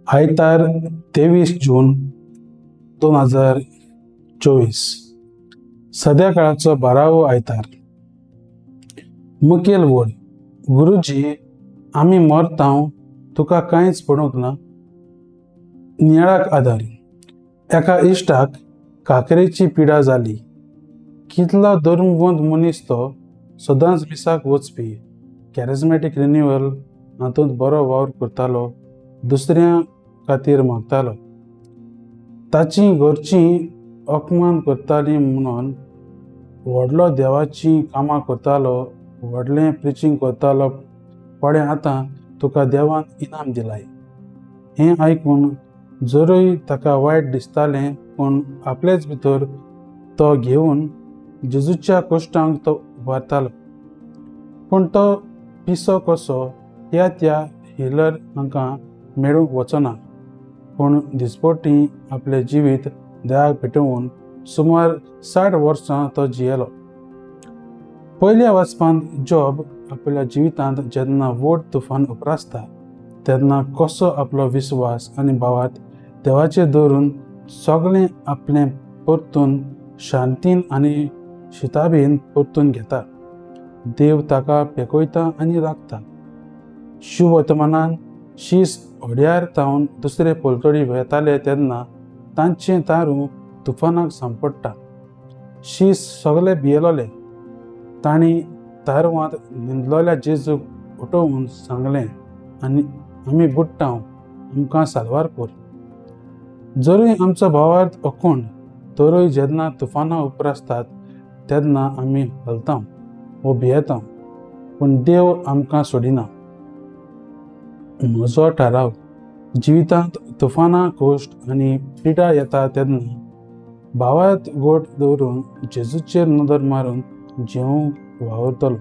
आयतार 23 जून 2024 सद्या काळाचो 12वो आयतार। मुखेल वळ गुरुजी आमी मरतांव तुका कांयच पडूंक ना। नियाळाक आदार एका इश्टाक काकरेची पिडा जाली। कितलो धर्मवंत मनीस तो, सदांच मिसाक वचपी, कॅरिज्मॅटीक रिन्युअल हातूंत बरो वावर करतालो, दुसऱ्या खातीर मागतालो। ताची घरचीं अपमान करतालीं म्हणून व्हडलो देवाचीं कामां करतालो, व्हडलें प्रिचींग करतालो। पळय आतां तुका देवान इनाम दिलाय। हें आयकून जरूय ताका वायट दिसतालें, पूण आपलेच भितर तो घेवन जेजूच्या कश्टांक तो उबारतालो। पूण तो पिसो कसो ह्या त्या हिलर हांकां मेळूंक वचना, पूण दिसपटी आपलें जिवीत देवाक भेटोवन सुमार 60 वर्सां तो जियेलो। पयल्या वाचपांत जॉब आपल्या जिवितांत जेन्ना व्हड तुफान उप्रासता तेन्ना कसो आपलो विस्वास आनी भावार्थ देवाचेर दवरून सगळें आपलें परतून शांतीन आनी शिताबेन परतून घेता। देव ताका पेकयता आनी राखता। शुवर्तमानान शीस होड्यार तावन दुसरे पलतडी वेताले तेन्ना तांचें तारूं तुफानाक सांपडटा। शीस सगळे भियेलोले। तांणी तारवांत न्हिदलोल्या जेजूक उठोवन सांगलें, आनी आमी बुडटांव, आमकां साल्वार कर। जरूय आमचो भावार्थ अखंड, तरूय जेन्ना तुफानां उप्रासतात तेन्ना आमी हलतांव वो भियेतांव, पूण देव आमकां सोडिना। म्हजो थाराव जिवितांत तुफानां, कश्ट आनी पिडा येता तेन्ना भावार्थ गोट दवरून जेजूचेर नदर मारून जिवंक वावुरतलो।